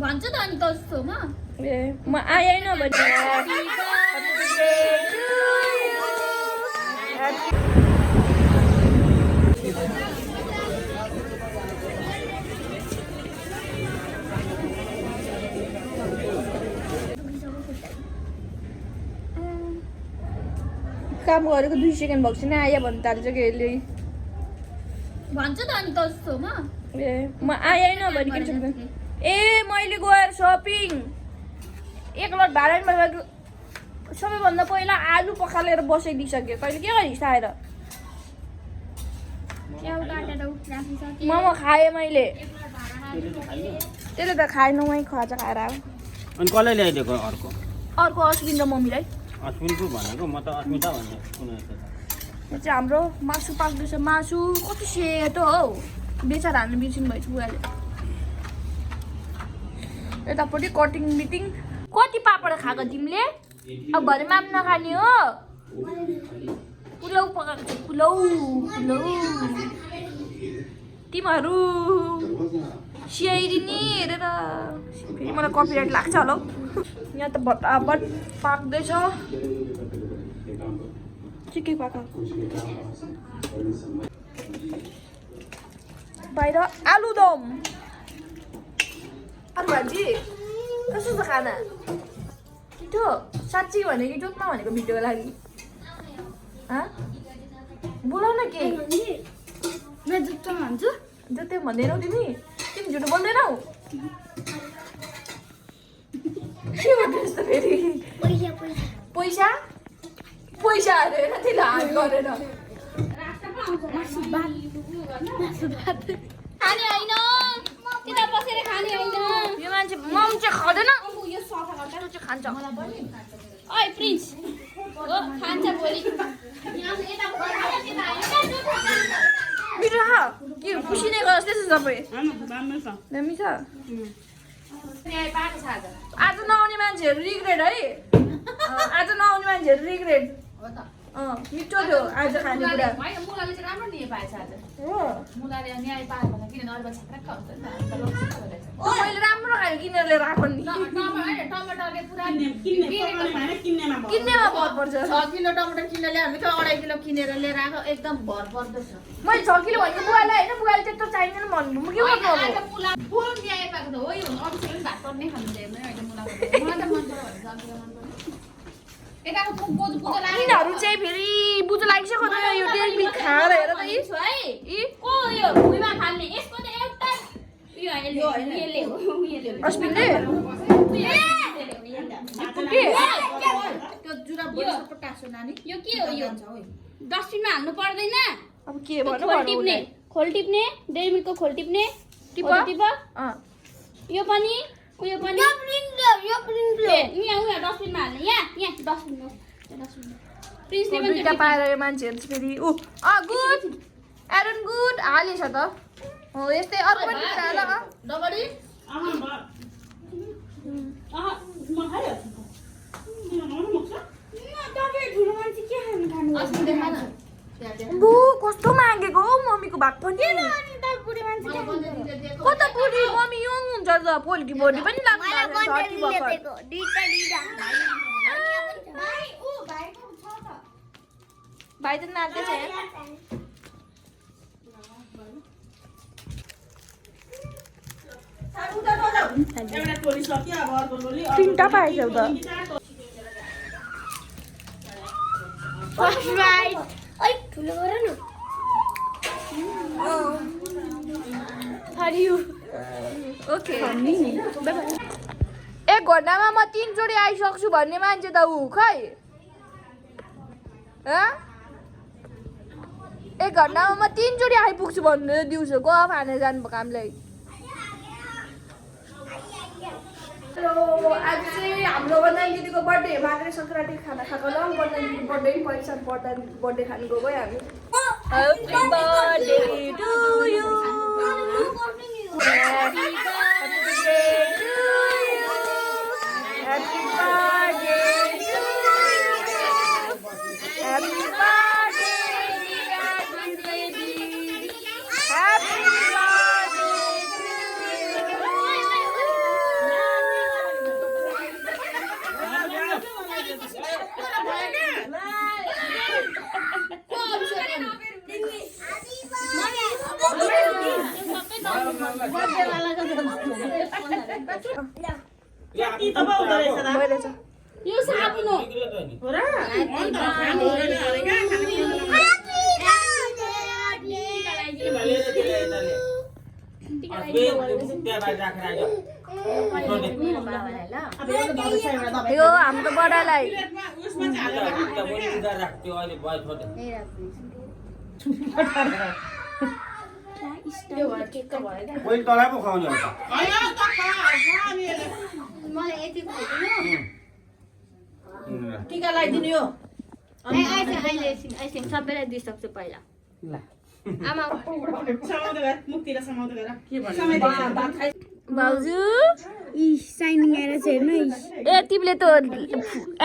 भन्छ त अनि तस्तोमा ए म आएन भने काम गरेको 2 सेकेन्ड भएको छैन आयो भने थाल्छ कि यसले भन्छ त अनि तस्तोमा ए म आएन भने ए मैले गएर सपिङ 1 लट भाडामा सबैभन्दा पहिला आलु पखालेर बसाइदिइसक्यो कहिले के गरिस् आएर मोमो खाएँ मैले त्यसले त खाएन मै खाजा खाएर आयो अनि कसलाई ल्याइदिएको अर्को अश्विन र मम्मीलाई अश्विनको भनेको म त अस्मिता भन्ने सुनेको थिएँ यो चाहिँ हाम्रो मासु पाक्दैछ मासु कति सेतो हौ बेचार हाल्नु बिर्सिनु भएछ बुवाले यतापट्टि कटिङ मिटिङ कति पापड खाएको तिमीले अब भरे माम नखाने हो पुलाउ पकाएको छ पुलाउ तिमीहरू सिआइदिने हेरेर फेरि मलाई कपिराइट लाग्छ होला हौ यहाँ त भटाभट पाक्दैछ के पाका बाहिर आलुदम आलु भाजी कस्तो छ खाना मिठो साँच्ची भनेको जोत्न भनेको भिडियोको लागि बोलाउ न के म जुत्ता भन्छु जोत्यो भन्दैनौ तिमी झुटो बोल्दैनौ के भन्दैस् त फेरि पैसा पैसा अरे त्यसलाई हात गरेर खाने होइन त्यता बसेर खाने होइन यो मान्छे मम चाहिँ खाँदैन यो सफा गर्दा त्यो चाहिँ खान्छ ओइ प्रिन्स हो खान्छ भोलि मिठो खा के पुसिने गरोस् त्यसो सबै दामी छ आज नआउने मान्छेहरू रिग्रेट है आज नआउने मान्छेहरू रिग्रेट मिठो थियो आज खानेकुरा मुलाले चाहिँ राम्रो न्याय पाएछ आज हो मुलाले न्याय पायो भने किन नर्बल छात्रक्क हुन्छ नि त मैले राम्रो खाएर किनेर लिएर आएको नि टमाटरले पुरा किन्नेमा भर पर्छ 6 किलो टमाटर किनेर ल्यायो भने त 2.5 किलो किनेर लिएर आएको एकदम भर पर्दछ मैले 6 किलो भनेको बुवालाई होइन बुवाले त्यत्रो चाहिँदैन भन्नु म के गर्नु अब मुला फुल न्याय पाएको त हो यो अफिसले पनि भात पर्ने खानु दिएन होइन मुलाको मलाई त मन पर्यो भने सब्जीको मन पर्यो एकाको बुझो लाग्यो यिनीहरू चाहिँ फेरि बुझो लागिसक्यो त यो डेल मिल्क खाएर हेर त यी है को यो भुइँमा फाल्ने यसको त एउटा यो यसले हो अश्विनले के त्यो जुरा बोल्छ पटासो नानी यो के हो यो डस्टबिनमा हाल्नु पर्दैन अब के भन्नु खोल टिप्ने डेरी मिल्कको खोल टिप्ने टिप यो पनि उयो पनि यो यहाँ डस्टबिनमा हाल्ने यहाँ डस्टबिनमा प्रिन्सले पनि दुईटा पाएर यो मान्छेहरू चाहिँ फेरि गुड एरन गुड हालेछ त हो यस्तै अर्को पनि हाल डबडी बु कस्तो मागेको हौ मम्मीको भाग पनि कता बुढी मम्मी यङ हुन्छ त पोल्की बोडी पनि लाग्छ भाइ त नाच्दैछ तिनवटा पाएछौ त ठुलो गर न ओके एक घन्टामा म 3 जोडी आइसक्छु भन्ने मान्छे त ऊ खै एक घन्टामा म 3 जोडी आइपुग्छु भन्नु दिउँसो गफ हानेर जानुभएको हामीलाई हेलो आज चाहिँ हाम्रो बन्दानी दिदीको बर्थडे मात्रै सङ्क्रान्ति खाना खाएको ल बन्दानी दिदीको बर्थडे पैसा बर्थडे खानु गएको है हामी Happy birthday to you. Happy birthday to you. Happy birthday to you. Happy birthday, dear baby. Happy birthday to you. भइरहेछ यो साबुन हो यो हाम्रो बडालाई कोही तँलाई पो खुवाउने हो टीका लगाइदिनु यो सबैलाई दिइसक्छु पहिला आमा भाउजू साइनिङ आएर चाहिँ हेर्नु ए तिमीले त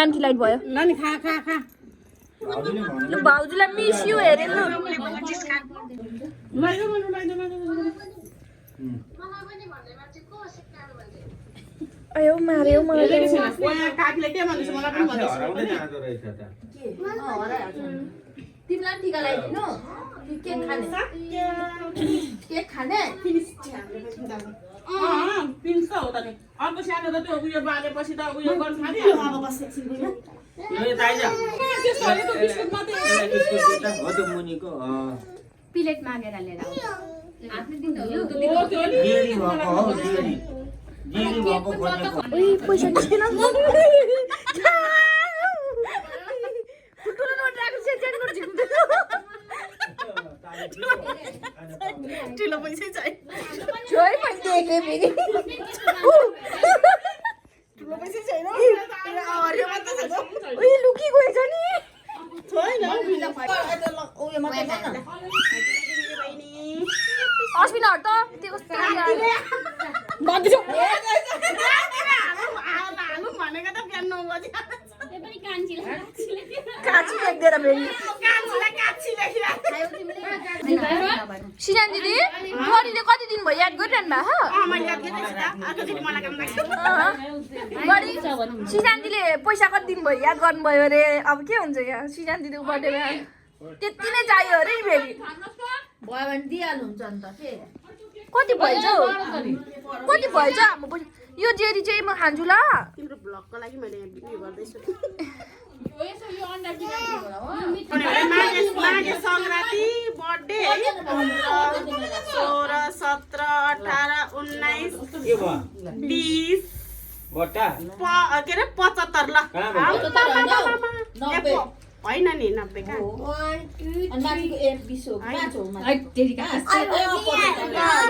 एन्टी लाइट भयो नानी खा खा खा लु भाउजूलाई मिस यु हेरे लु अयो मार्यो काकीले के भन्दैछ मलाई पनि भन्दैछ हराउँदै जाँदो रहेछ त तिमीलाई टीका लगाइदिनु केक खाने केक खाने पिन्स त हो त नि अर्को सानो त त्यो उयो बालेपछि त उयो गर्नु थाल्यो अब बस एकछिन यो दाइजा त्यस्तो बिस्कुट मात्रै हो त्यो मुनिको प्लेट मागेर लिएर आउँछ हातले दिनु हो त्यो नि जेरी भएको हो जेरी जेरी भएको खोजेको ओइ पैसा निस्केन ठुलो नोट राख्नु चाहिँ नोट झिक्नु ठुलो पैसै चाहिँ जोइ मैले देखे फेरि ठुलो पैसै छैन हरियो मात्रै छ ओइ लुकी गएछ नि छैन उयो मात्रै छ न अस्मिन हट त त्यो कस्तो भन्दैछु भनेको त बिहान 9 बजी त्यो पनि कान्छीले काची देख्दैन फेरि सिजान दिदी बडीले कति दिन भयो याद गरिरहनु भएको सिजान दिदीले पैसा कति दिन भयो याद गर्नुभयो अरे अब के हुन्छ यहाँ सिजान दिदीको बर्थडेमा त्यति नै चाहियो अरे नि फेरि भयो भने दिइहाल्नुहुन्छ अन्त के कति भएछ हौ कति भएछ हाम्रो पैसा यो जेरी चाहिँ म खान्छु ल तिम्रो ब्लगको लागि मैले उयो गर्दैछु माघे सङ्क्रान्ति बर्थडे है 16 17 18 19 के भयो 20 बट्टा के अरे 75 ल कहाँ भयो होइन नि 90 का माथिको 20 हो 5 हो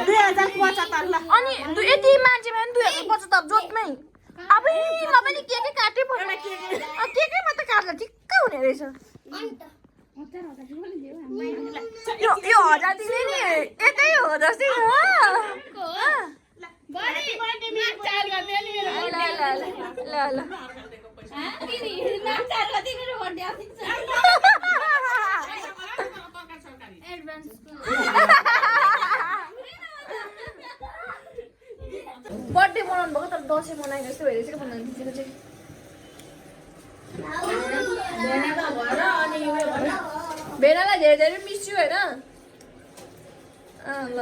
2075 ल अनि यति मान्छेमा नि 2075 जोतमै अब तिमीलाई पनि के काटे पर्ने केकैमा त काट्दा ठिक्क हुने रहेछ यो 1000 दिने नि यतै हो जस्तै छ ल ल बर्थडे मनाउनु भएको तर दसैँ मनाएको जस्तो भइरहेछ क्या भन्नु दिदीको चाहिँ भेनालाई धेरै धेरै मिस छु होइन ल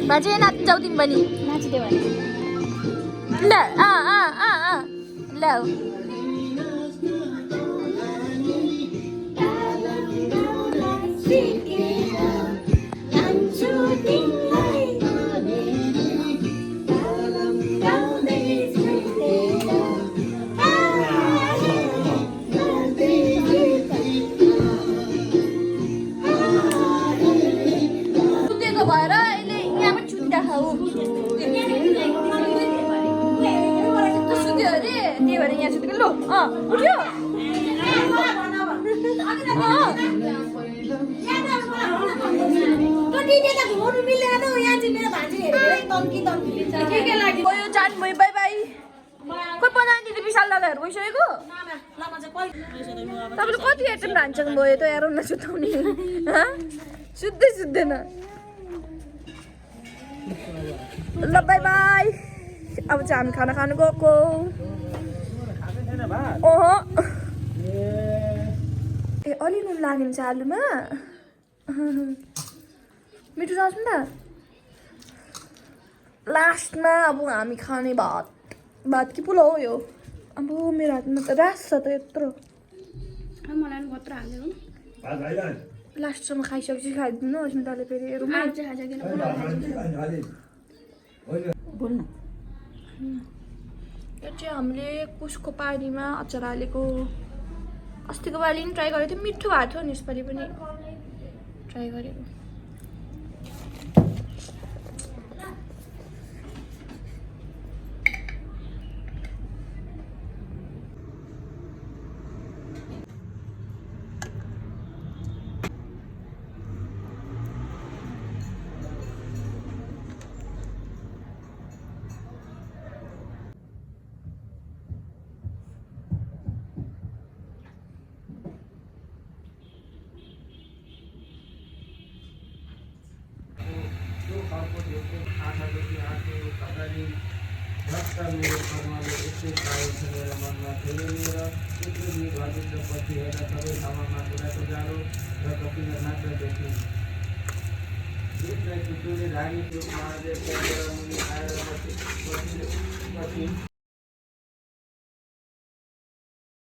बाजे नाच्छौ तिमी पनि नाचिदियो भने ल ल सुतेको भएर अहिले यहाँ पनि छुट्टा खाऊ सुत्यो अरे त्यही भएर यहाँ सुतेको लु उठ्यो के लाग्यो गयो जानु भयो बाई बाई खोइ बनाइदिनु विशाल दादाहरू गइसकेको तपाईँले कति आइटम भान्सँग भयो त यार सुत्दै सुत्दैन ल बाई बाई अब चाहिँ हामी खाना खानु गएको ओहो ए अलि नुन लाग्यो चाहिँ आलुमा मिठो छ नि त लास्टमा अब हामी खाने भात कि पुलाउ हो यो अब मेरो हातमा त रास छ त यत्रो मलाई पनि भत्र हाल्नु लास्टसम्म खाइसकेपछि खाइदिनु अस्मिताले फेरि हेरौँ आज खाइसकेन पुलाउ बोल्नु यो चाहिँ हामीले कुसको पानीमा अचार हालेको अस्तिको पालि पनि ट्राई गरेको थियो मिठो भएको थियो नि यसपालि पनि ट्राई गरेको मेरो कर्मले यस्तै पायो भनेर मनमा फेरिएर त्यत्रो घरभित्रपछि हेर्दा सबै ठाउँमा कुराको जाडो र कपिल नाचदेखि गीतलाई टुटुले धारी त्यो महादेवका मुनि आएर पछि